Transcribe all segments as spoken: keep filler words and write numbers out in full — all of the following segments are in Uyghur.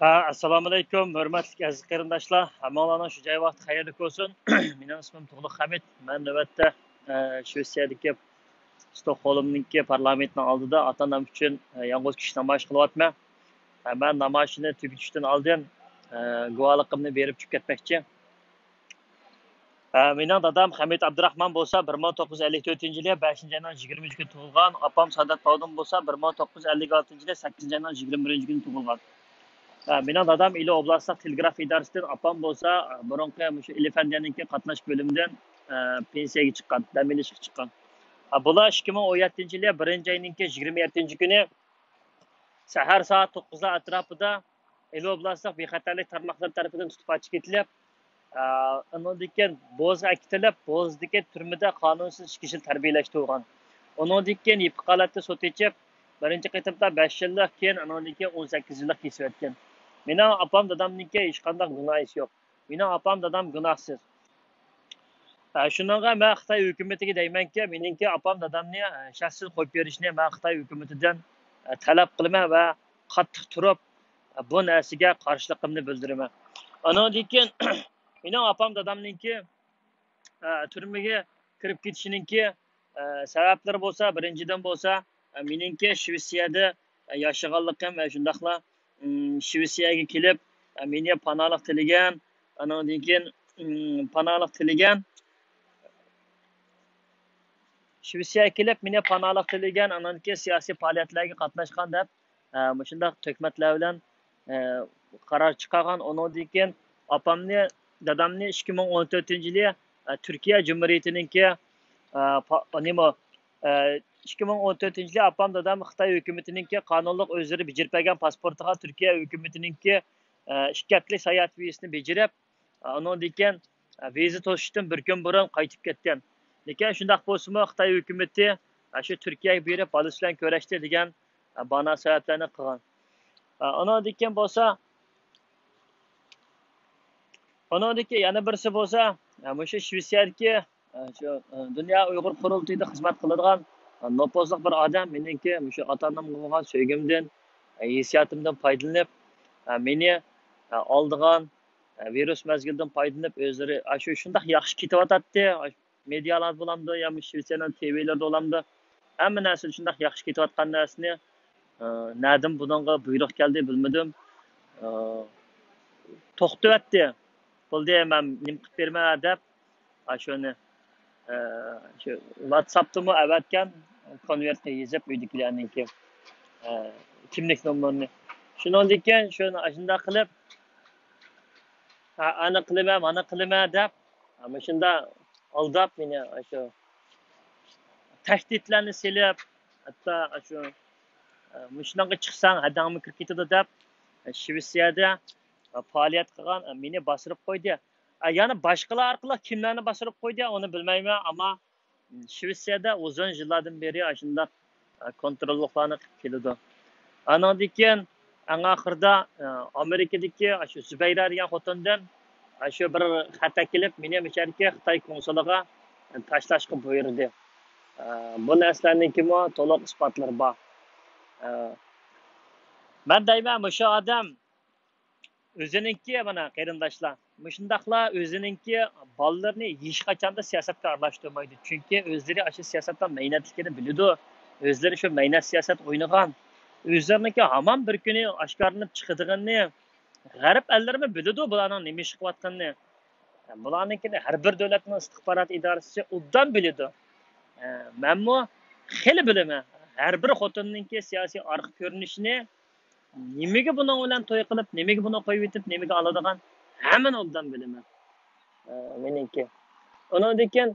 ھە، ئەسسالامۇئەلەيكۇم، ھۆرمەتلىك ئەزىز قېرىنداشلار. ھەممىڭلارنىڭ شۇ جاي ۋاقتى خەيرلىك بولسۇن. مېنىڭ ئىسمىم تۇغلۇق خەمىت. مەن نۆۋەتتە، ئە، شىۋېتسىيەدىكى ستوكھولمنىڭكى پارلامېنتنىڭ ئالدىدا ئاتا-ئانام ئۈچۈن، ئە، يالغۇز كىشى نامايىش قىلىۋاتىمەن. ئە، مەن نامايىشنى تۈگىتىشتىن ئالدىن، ئە، گۇۋاھلىقىمنى بېرىپ چۈشۈپ كەتمەكچى. ھە، مېنىڭ دادام خەمىت ئابدۇراخمان بولسا بىر مىڭ توققۇز يۈز ئەللىك تۆتىنچى يىلى بەشىنچى ئاينىڭ يىگىرمە ئۈچ كۈنى تۇغۇلغان. ئاپام سادات باۋدۇن بولسا بىر مىڭ توققۇز يۈز ئەللىك ئالتىنچى يىلى سەككىزىنچى ئاينىڭ يىگىرمە بىرىنچى كۈنى تۇغۇلغان. ھە، مېنىڭ دادام ئىلى ئوبلاستلىق تېلېگراف ئىدارىسىدىن، ئاپام بولسا، ھە، بۇرۇنقى مۇشۇ ئېلىفەنتىيەنىڭكى قاتناش بۆلۈمىدىن، ھە، پېنسىيەگە چىققان، دەم ئېلىشقا چىققان. ھە، بۇلار ئىككى مىڭ ئون يەتتىنچى يىلى بىرىنچى ئاينىڭكى يىگىرمە يەتتىنچى كۈنى سەھەر سائەت توققۇزلار ئەتراپىدا ئىلى ئوبلاستلىق بىخەتەرلىك تارماقلىرى تەرىپىدىن تۇتۇپ ئاچىقىپ كېتىلىپ، ئە، ئۇنىڭدىن كېيىن بوزغا ئەكېتىلىپ، بوزدىكى تۈرمىدە قانۇنسىز ئىككى يىل تەربىيەلەشتۈرۈلگەن. ئۇنىڭدىن كېيىن يېپىق ھالەتتە سوت ئېچىپ، بىرىنچى قېتىمدا بەش يىللىق، كېيىن ئۇنىڭدىن كېيىن ئون سەككىز يىللىق كېسىۋەتكەن. مېنىڭ ئاپام دادامنىڭكى ھېچقانداق گۇناھىسى يوق. مېنىڭ ئاپام دادام گۇناھسىز. ئە، شۇنىڭغا مەن خىتاي ھۆكۈمىتىگە دەيمەنكى، مېنىڭكى ئاپام دادامنى، ئە، شەرتسىز قويۇپ بېرىشنى مەن خىتاي ھۆكۈمىتىدىن، ئە، تەلەپ قىلىمەن ۋە قاتتىق تۇرۇپ، ئە، بۇ نەرسىگە قارشىلىقىمنى بىلدۈرىمەن. ئانىڭدىن كېيىن مېنىڭ ئاپام دادامنىڭكى، ئە، تۈرمىگە كىرىپ كېتىشىنىڭكى، ئە، سەۋەبلىرى بولسا، بىرىنچىدىن بولسا، ئە، مېنىڭكى شىۋېتسىيەدە، ئە، ياشىغانلىقىم ۋە شۇنداقلا، ئىم، شىۋېتسىيەگە كېلىپ، ئە، مېنى پاناھلىق تىلىگەن، ئانىڭدىن كېيىن، ئىم، پاناھلىق تىلىگەن، شىۋېتسىيەگە كېلىپ مېنى پاناھلىق تىلىگەن، ئانىڭدىن كېيىن سىياسىي پائالىيەتلەرگە قاتناشقان دەپ، ئە، مۇشۇنداق تۆھمەتلەر بىلەن، ئە، قارار چىقارغان. ئۇنىڭدىن كېيىن ئاپامنى، دادامنى ئىككى مىڭ ئون تۆتىنچى يىلى، ئە، تۈركىيە جۇمھۇرىيىتىنىڭكى، ئە، پا-، نېمە، ئە، ئىككى مىڭ ئون تۆتىنچى يىلى ئاپام دادام خىتاي ھۆكۈمىتىنىڭكى قانۇنلۇق ئۆزلىرى بېجىرىپ بەرگەن پاسپورتىغا تۈركىيە ھۆكۈمىتىنىڭكى، ئە، ئىككى ھەپتىلىك ساياھەت ۋىزىسىنى بېجىرىپ، ئۇنىڭدىن كېيىن ۋىزا توسۇشتىن بىر كۈن بۇرۇن قايتىپ كەتكەن. لېكىن شۇنداق بولسىمۇ، خىتاي ھۆكۈمىتى شۇ تۈركىيەگە بېرىپ بالىسى بىلەن كۆرۈشتى دېگەن بانا سەۋەبلەرنى قىلغان. ئۇنىڭدىن كېيىن بولسا، ئۇنىڭدىن كېيىن يەنە بىرسى بولسا، مۇشۇ شىۋېتسىيەدىكى شۇ دۇنيا ئۇيغۇر قۇرۇلتىيىدا خىزمەت قىلىدىغان نوپۇزلۇق بىر ئادەم، مېنىڭكى مۇشۇ ئاتا-ئانامغا بولغان سۆيگۈمدىن، ھېسسىياتىمدىن پايدىلىنىپ، مېنى ئالدىغان ۋىرۇس مەزگىلىدىن پايدىلىنىپ، ئۆزلىرى ئاشۇ شۇنداق ياخشى كېتىۋاتاتتى. مېدىيالاردا بولامدۇ يا شىۋېتسىيەنىڭ تىۋىلىرىدا بولامدۇ، ھەممە نەرسىدە شۇنداق ياخشى كېتىۋاتقان نەرسىنى، ئە، نەدىن بۇنىڭغا بۇيرۇق كەلدى بىلمىدىم. ئە، توختىۋەتتى. بولدى، مەن نېمە قىلىپ بېرىمەن دەپ، ئاشۇنى، ئە، شۇ ۋاتساپتىمۇ ئەۋەتكەن، كونۋېرتقا يېزىپ ئۆيدىكىلەرنىڭكى، ئە، كىملىك نومۇرىنى. شۇنىڭدىن كېيىن شۇنى ئاشۇنداق قىلىپ، ھە، ئانا قىلىمەن، مانا قىلىمەن دەپ، مۇشۇنداق ئالداپ مېنى، ئاشۇ تەھدىتلەرنى سېلىپ، ھەتتا ئاشۇ، مۇشۇنىڭغا چىقساڭ ھەدەڭمۇ كىرىپ كېتىدۇ دەپ، شىۋېتسىيەدە پائالىيەت قىلغان، مېنى باستۇرۇپ قويدى. يەنە باشقىلار ئارقىلىق كىملەرنى باستۇرۇپ قويدى، ئۇنى بىلمەيمەن، ئەمما شىۋېتسىيەدە ئۇزۇن يىللاردىن بېرى ئاشۇنداق، ئە، كونتروللۇقلارنى قىلىپ كېلىدۇ. ئانىڭدىن كېيىن ئەڭ ئاخىرىدا، ئە، ئامېرىكىدىكى ئاشۇ زۇبەيرە دېگەن خوتۇندىن ئاشۇ بىر خەت كېلىپ، مېنى مۇشۇ يەردىكى خىتاي كونسۇلىغا تاشلاشقا بۇيرۇدى. ئە، بۇ نەرسىلەرنىڭكىمۇ تولۇق ئىسپاتلىرى بار. ئە، مەن دەيمەن، مۇشۇ ئادەم ئۆزىنىڭكى، مانا، قېرىنداشلار، مۇشۇنداقلا ئۆزىنىڭكى بالىلىرىنى ھېچقاچاندا سىياسەتكە ئارىلاشتۇرمايدۇ. چۈنكى ئۆزلىرى ئاشۇ سىياسەتنىڭ مەينەتلىكىنى بىلىدۇ. ئۆزلىرى شۇ مەينەت سىياسەت ئوينىغان. ئۆزلىرىنىڭكى ھامان بىر كۈنى ئاشكارىلىنىپ چىقىدىغىنىنى غەرب ئەللىرىمۇ بىلىدۇ، بۇلارنىڭ نېمە ئىش قىلىۋاتقىنىنى. بۇلارنىڭكىنى ھەر بىر دۆلەتنىڭ ئىستىخبارات ئىدارىسى ئوبدان بىلىدۇ. مەنمۇ خېلى بىلىمەن. ھەر بىر خوتۇننىڭكى سىياسىي ئارقا كۆرۈنۈشىنى، نېمىگە بۇنىڭ بىلەن توي قىلىپ، نېمىگە بۇنى قويۇۋېتىپ، نېمىگە ئالىدىغان، ھەممىنى ئوبدان بىلىمەن. ئە، مېنىڭكى. ئۇنىڭدىن كېيىن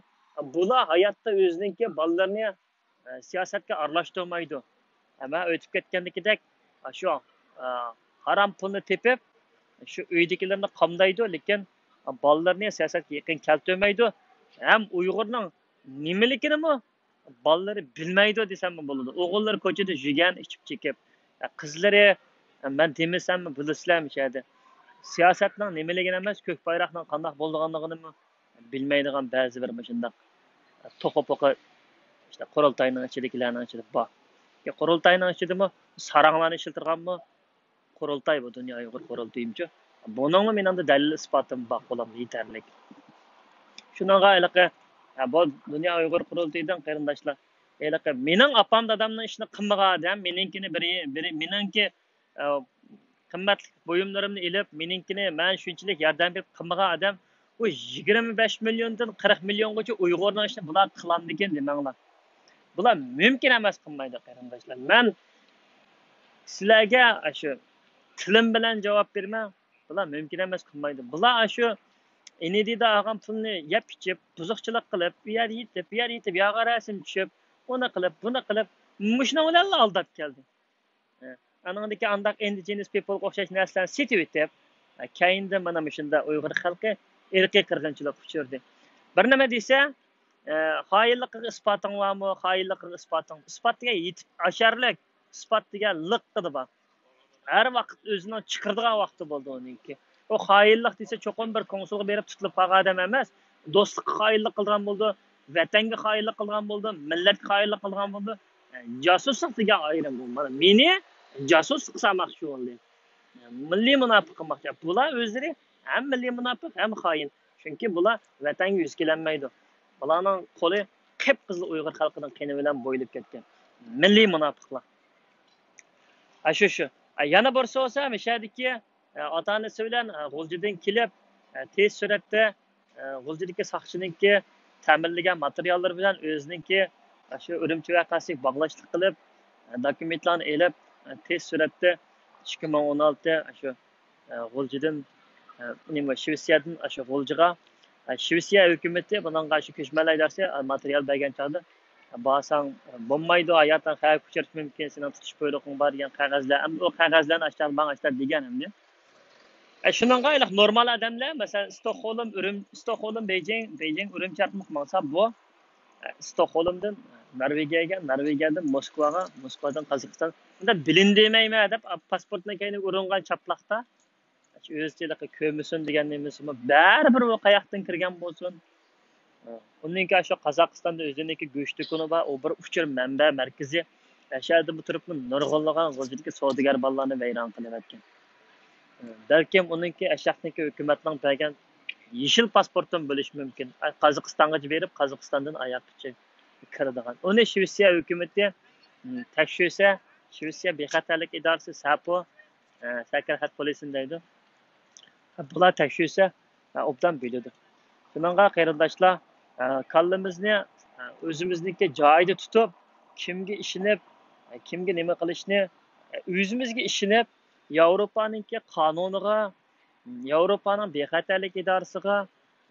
بۇلار ھاياتتا ئۆزىنىڭكى بالىلىرىنى، ئە، سىياسەتكە ئارىلاشتۇرمايدۇ. ئە، مەن ئۆتۈپ كەتكەندىكىدەك، ئە، شۇ، ئە، ھارام پۇلنى تېپىپ، شۇ ئۆيدىكىلىرىنى قامدايدۇ، لېكىن بالىلىرىنى سىياسەتكە يېقىن كەلتۈرمەيدۇ. ھەم ئۇيغۇرنىڭ نېمىلىكىنىمۇ بالىلىرى بىلمەيدۇ دېسەممۇ بولىدۇ. ئوغۇللىرى كوچىدا يۈگەن ئىچىپ چېكىپ، قىزلىرى، مەن دېمىسەممۇ بىلىسىلەر مۇشۇ يەردە. سىياسەتنىڭ نېمىلىكىنى ئەمەس، كۆك بايراقنىڭ قانداق بولىدىغانلىقىنىمۇ بىلمەيدىغان بەزى بىر مۇشۇنداق توخۇ پوخۇ، ئىشتە قۇرۇلتاينىڭ ئىچىدىكىلەرنىڭ ئىچىدە بار. قۇرۇلتاينىڭ ئىچىدىمۇ ساراڭلارنى ئىشلىتىدىغانمۇ، قۇرۇلتاي بۇ، دۇنيا ئۇيغۇر قۇرۇلتىيىمچۇ. بۇنىڭمۇ مېنىڭدە دەلىل ئىسپاتىم بار، قولۇمدا يېتەرلىك. شۇنىڭغا ھېلىقى، ھە، بۇ دۇنيا ئۇيغۇر قۇرۇلتىيىدىن قېرىنداشلار، ھېلىقى مېنىڭ ئاپام دادامنىڭ ئىشىنى قىلمىغان ئادەم، مېنىڭكىنى بىرى، بىرى، مېنىڭكى، ئە، قىممەتلىك بۇيۇملىرىمنى ئېلىپ، مېنىڭكىنى مەن شۇنچىلىك ياردەم بېرىپ قىلمىغان ئادەم، بۇ يىگىرمە بەش مىليوندىن قىرىق مىليونغىچە ئۇيغۇرنىڭ ئىشىنى بۇلار قىلامدىكىن دېمەڭلار. بۇلار مۇمكىن ئەمەس قىلمايدۇ، قېرىنداشلار. مەن سىلەرگە ئاشۇ تىلىم بىلەن جاۋاب بېرىمەن. بۇلار مۇمكىن ئەمەس قىلمايدۇ. بۇلار ئاشۇ ئىنىدىدا ئالغان پۇلنى يەپ ئىچىپ، بۇزۇقچىلىق قىلىپ، بۇ يەردە يېتىپ، بۇ يەردە يېتىپ، ياغا رەسىم چۈشۈپ، ئۇنى قىلىپ، بۇنى قىلىپ، مۇشۇنىڭ بىلەنلا ئالداپ كەلدى. ئانىڭدىكى ئانداق ئىندىجېنس پىپلغا ئوخشاش نەرسىلەرنى سېتىۋېتىپ، كەينىدىن مانا مۇشۇنداق ئۇيغۇر خەلقى ئىرقىي قىرغىنچىلىققا ئۇچرىدى. بىر نېمە دېسە، خائىنلىقىغا ئىسپاتىڭ بارمۇ؟ خائىنلىقىغا ئىسپاتىڭ. ئىسپات دېگەن يېتىپ ئاشارلىق، ئىسپات دېگەن لىققىدە بار. ھەر ۋاقىت ئۆزىنىڭ چىقىرىدىغان ۋاقتى بولىدۇ ئۇنىڭكى. ئۇ خائىنلىق دېسە، چوقۇم بىر كونسۇلغا بېرىپ تۇتۇلۇپ قالغان ئادەم ئەمەس، دوستلۇققا خائىنلىق قىلىدىغان بولىدۇ، ۋەتەنگە خائىنلىق قىلىدىغان بولىدۇ، مىللەتكە خائىنلىق قىلىدىغان بولىدۇ. جاسۇسلۇق دېگەن ئايرىم بۇ. مانا مېنى جاسۇسلۇق سالماقچى بولدى. مىللىي مۇناپىق قىلماقچى. بۇلار ئۆزلىرى ھەم مىللىي مۇناپىق، ھەم خائىن. چۈنكى بۇلار ۋەتەنگە يۈز كېلەلمەيدۇ. بۇلارنىڭ قولى قىپقىزىل ئۇيغۇر خەلقىنىڭ قېنى بىلەن بويىلىپ كەتكەن. مىللىي مۇناپىقلار. ئاشۇ شۇ. يەنە بىرسى بولسا مۇشۇ يەردىكى ئاتا ئانىسى بىلەن غۇلجىدىن كېلىپ، تېز سۈرئەتتە غۇلجىدىكى ساقچىنىڭكى تەمىنلىگەن ماتېرىياللىرى بىلەن ئۆزىنىڭكى شۇ ئۈرۈمچى ۋەقەسىگە باغلاشلىق قىلىپ، دوكۇمېنتلارنى ئېلىپ، تېز سۈرئەتتە ئىككى مىڭ ئون ئالتە شۇ غۇلجىدىن، نېمە، شىۋېتسىيەدىن شۇ غۇلجىغا، شىۋېتسىيە ھۆكۈمىتى بۇنىڭغا شۇ كۆچمەنلەر ئىدارىسى ماتېرىيال بەرگەن چاغدا، بارساڭ بولمايدۇ، ھاياتىڭ خەۋپكە ئۇچرىشى مۇمكىن، سېنىڭ تۇتۇش بۇيرۇقۇڭ بار دېگەن قەغەزلەر. ئەمدى ئۇ قەغەزلەرنى ئاشۇ ماڭا ئاشۇ دېگەن ئەمدى. ئە، شۇنىڭغا ھېلىقى نورمال ئادەملەر، مەسىلەن، ستوكھولم، ئۈرۈم-، ستوكھولم، بېيجىڭ، بېيجىڭ، ئۈرۈمچى ئارقىلىق ماڭسا، بۇ، ئە، ستوكھولمدىن نورۋېگىيەگە، نورۋېگىيەدىن موسكۋاغا، موسكۋادىن قازاقىستان. بۇندا بىلىن دېمەيمەن دەپ، پاسپورتنىڭ كەينىگە ئۇرۇنغان چاپلاقتا، ئۆزى ھېلىقى كۆرمىسۇن دېگەن نېمىسىمۇ، بەرىبىر ئۇ قاياقتىن كىرگەن بولسۇن. ئۇنىڭكى شۇ قازاقىستاندا ئۆزىنىڭكى گۆش دۇكىنى بار، ئۇ بىر ئۇچۇر مەنبە مەركىزى. ئەشەدە بۇ تۇرۇپمۇ نۇرغۇنلىغان غۇلجىدىكى سودىگەر بالىلارنى ۋەيران قىلىۋەتكەن. بەلكىم ئۇنىڭكى ئەشەقنىڭكى ھۆكۈمەتنىڭ بەرگەن يېشىل پاسپورتىنى بولۇشى مۇمكىن. قازاقىستانغىچە بېرىپ، قازاقىستاندىن ئاياغقىچە كىرىدىغان. ئۇنى شىۋېتسىيە ھۆكۈمىتى، م، تەكشۈرسە، شىۋېتسىيە بىخەتەرلىك ئىدارىسى، سەپو، ئە، سەكرەھەت پولىسىنى دەيدۇ. بۇلار تەكشۈرسە، ئە، ئوبدان بىلىدۇ. شۇنىڭغا قېرىنداشلار، ئە، كاللىمىزنى، ئە، ئۆزىمىزنىڭكى جايىدا تۇتۇپ، كىمگە ئىشىنىپ، ئە، كىمگە نېمە قىلىشنى، ئە، ئۆزىمىزگە ئىشىنىپ، ياۋروپانىڭكى قانۇنىغا، ياۋروپانىڭ بىخەتەرلىك ئىدارىسىغا،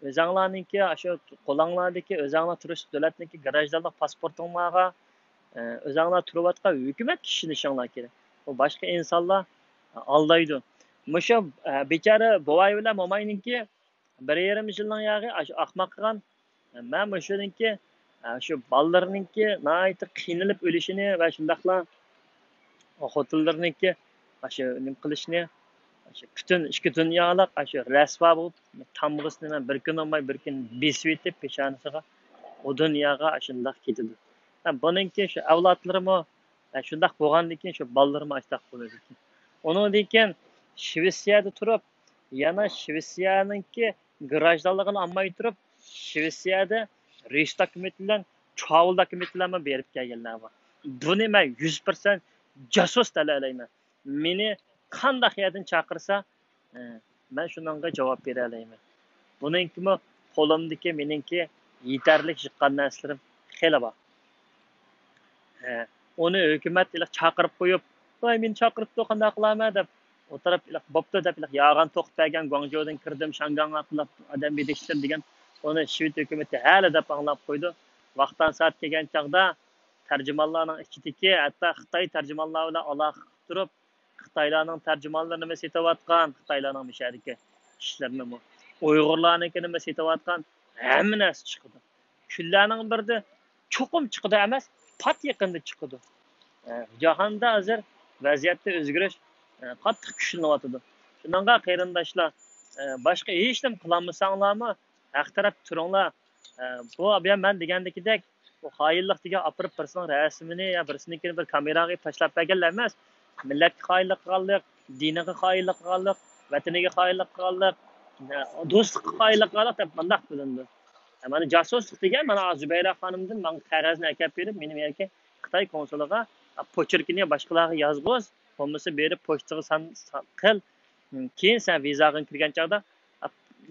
ئۆزەڭلارنىڭكى، ئاشۇ قولۇڭلاردىكى، ئۆزەڭلار تۇرۇش دۆلەتنىڭكى گراژدانلىق پاسپورتۇڭلارغا، ئۆزەڭلار تۇرۇۋاتقان ھۆكۈمەتكە ئىشىنىشىڭلار كېرەك. بۇ باشقا ئىنسانلار ئالدايدۇ. مۇشۇ، بىچارە بوۋاي بىلەن موماينىڭكى بىر يېرىم يىلنىڭ ياغى ئاشۇ ئاقماق قىلغان. مەن مۇشۇنىڭكى، شۇ بالىلىرىنىڭكى ناھايىتى قىينىلىپ ئۆلۈشىنى ۋە شۇنداقلا خوتۇنلىرىنىڭكى ئاشۇ نېمە قىلىشنى، ئاشۇ پۈتۈن ئىككى دۇنيالىق ئاشۇ رەسۋا بولۇپ، تامغىسىنى مەن بىر كۈن بولماي بىر كۈن بېسىۋېتىپ پېشانىسىغا، ئۇ دۇنياغا ئاشۇنداق كېتىدۇ. ھە، بۇنىڭكى شۇ ئەۋلادلىرىمۇ، ھە، شۇنداق بولغاندىن كېيىن شۇ بالىلىرىمۇ ئاشۇنداق بولىدىكەن. ئۇنىڭدىن كېيىن شىۋېتسىيەدە تۇرۇپ، يەنە شىۋېتسىيەنىڭكى گراژدانلىقىنى ئالماي تۇرۇپ، شىۋېتسىيەدە رېيس دوكۇمېنت بىلەن، چاۋلا دوكۇمېنت بىلەنمۇ بېرىپ كەلگەنلەر بار. بۇنى مەن يۈز پىرسەنت جاسۇس دەلىللەيمەن. مېنى قانداق يەردىن چاقىرسا، ئە، مەن شۇنىڭغا جاۋاب بېرەلەيمەن. بۇنىڭكىمۇ قولۇمدىكى مېنىڭكى يېتەرلىك يىغقان نەرسىلىرىم خېلى بار. ھە، ئۇنى ھۆكۈمەت ھېلىقى چاقىرىپ قويۇپ، ۋاي، مېنى چاقىرىپتۇ، قانداق قىلارمەن دەپ، ئۇ تەرەپ ھېلىقى بوپتۇ دەپ، ھېلىقى يالغان توقۇپ بەرگەن، گۇاڭجۇدىن كىردىم، شياڭگاڭ ئارقىلىق ئادەم يېتەكچىلىرى دېگەن، ئۇنى شىۋېت ھۆكۈمىتى ھەلە دەپ ئاڭلاپ قويىدۇ. ۋاقتان سائەت كەلگەن چاغدا تەرجىمانلارنىڭ ئىچىدىكى، ھەتتا خىتاي تەرجىمانلار بىلەن ئالاقە تۇرۇپ، خىتايلارنىڭ تەرجىمانلىرىنىمۇ سېتىۋاتقان، خىتايلارنىڭ مۇشۇ يەردىكى كىشىلىرىنىمۇ، ئۇيغۇرلارنىڭكىنىمۇ سېتىۋاتقان، ھەممە نەرسە چىقىدۇ. كۈنلەرنىڭ بىرىدە چوقۇم چىقىدۇ ئەمەس، پات يېقىندا چىقىدۇ. ئە، جاھاندا ھازىر ۋەزىيەتتە ئۆزگىرىش، ئە، قاتتىق كۈچلىنىۋاتىدۇ. شۇنىڭغا قېرىنداشلار، ئە، باشقا ھېچنېمە قىلالمىساڭلارمۇ، ھەق تەرەپتە تۇرۇڭلار. ئە، بۇ، بۇ مەن دېگەندىكىدەك، بۇ خائىنلىق دېگەن ئاپىرىپ بىرسىنىڭ رەسىمىنى يا بىرسىنىڭكىنى بىر كامېراغا تاشلاپ بەرگەنلەر ئەمەس. مىللەتكە خائىنلىق قىلغانلىق، دىنىغا خائىنلىق قىلغانلىق، ۋەتىنىگە خائىنلىق قىلغانلىق، دوستلۇققا خائىنلىق قىلغانلىق دەپ مۇنداق بىلىنىدۇ. مانا جاسۇسلۇق دېگەن مانا زۇبەيرە خانىمدىن ماڭا قەغەزنى ئەكەپ بېرىپ، مېنى يەنى خىتاي كونسۇلىغا پوچېركىنى باشقىلارغا يازغۇز، بولمىسا بېرىپ پوچتىغا سان، سان قىل. كېيىن سەن ۋىزاغا كىرگەن چاغدا،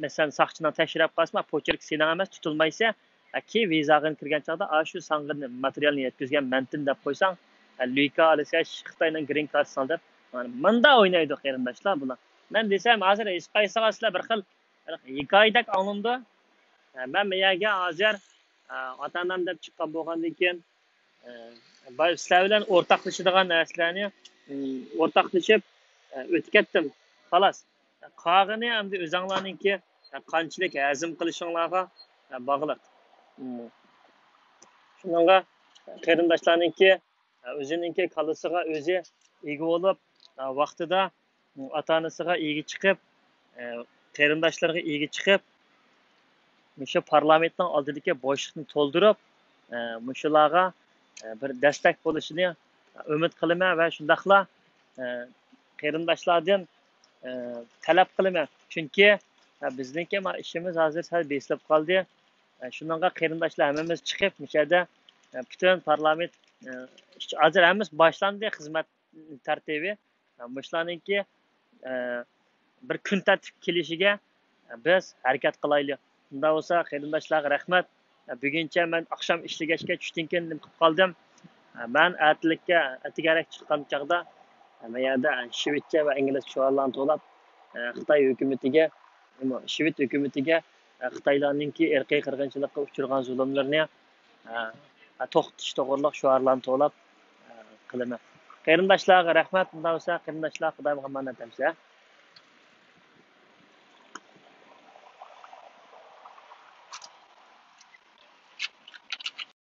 مەسىلەن، ساقچىنىڭ تەكشۈرۈپ قالسا، پوچېرك سېنىڭ ئەمەس، تۇتۇلمايسەن. كېيىن ۋىزاغا كىرگەن چاغدا، ئاشۇ ساڭا ماتېرىيالنى يەتكۈزگەن مەنتىن دەپ قويساڭ، لۈيكا ئالىسى خىتاينىڭ گرىن كارتىسىنى ئال دەپ، مانا مۇندا ئوينايدۇ قېرىنداشلار بۇلار. مەن دېسەم، ھازىر ھېچقايسىغا سىلەر بىر خىل ھېكايىدەك ئاڭلىنىدۇ. مەن بۇ يەرگە ھازىر، ئاتا-ئانام دەپ چىققان بولغاندىن كېيىن، ئە، باي-، سىلەر بىلەن ئورتاقلىشىدىغان نەرسىلەرنى، ئورتاقلىشىپ، ئە، ئۆتۈپ كەتتىم. خالاس. قالغىنى ئەمدى ئۆزۈڭلارنىڭكى، ئە، قانچىلىك ھەزىم قىلىشىڭلارغا، ئە، باغلىق. شۇنىڭغا قېرىنداشلارنىڭكى، ئە، ئۆزىنىڭكى كاللىسىغا ئۆزى ئىگە بولۇپ، ئە، ۋاقتىدا ئاتا-ئانىسىغا ئىگە چىقىپ، ئە، قېرىنداشلىرىغا ئىگە چىقىپ، مۇشۇ پارلامېنتنىڭ ئالدىدىكى بوشلۇقنى تولدۇرۇپ، ئە، مۇشۇلارغا، ئە، بىر دەستەك بولۇشىنى ئۈمىد قىلىمەن ۋە شۇنداقلا، ئە، قېرىنداشلاردىن، ئە، تەلەپ قىلىمەن. چۈنكى، ئە، بىزنىڭكى ما ئىشىمىز ھازىر سەل بېسىلىپ قالدى. ئە، شۇنىڭغا قېرىنداشلار ھەممىمىز چىقىپ، مۇشۇ يەردە، ئە، پۈتۈن پارلامېنت، ئە، ھازىر ھەممىسى باشلاندى خىزمەت تەرتىپى. مۇشۇلارنىڭكى، ئە، بىر كۈن تەرتىپكە كېلىشىگە بىز ھەرىكەت قىلايلى. شۇنداق بولسا، قېرىنداشلارغا رەھمەت. بۈگۈنچە مەن ئاخشام ئىشلىگەچكە، چۈشتىن كېيىن نېمە قىلىپ قالدىم؟ مەن ئەتىلىككە، ئەتىگەرەك چىققان چاغدا، مەن يەردە شىۋېتچە ۋە ئىنگلىزچە شوئارلارنى توۋلاپ، خىتاي ھۆكۈمىتىگە، شىۋېت ھۆكۈمىتىگە، خىتايلارنىڭكى ئىرقىي قىرغىنچىلىققا ئۇچرىغان زۇلۇملىرىنى، توختىتىش توغرىلىق شوئارلارنى توۋلاپ، قىلىمەن. قېرىنداشلارغا رەھمەت. ئۇنداق بولسا، قېرىنداشلار، خۇدايىمغا ئامانەت ئەمىسە.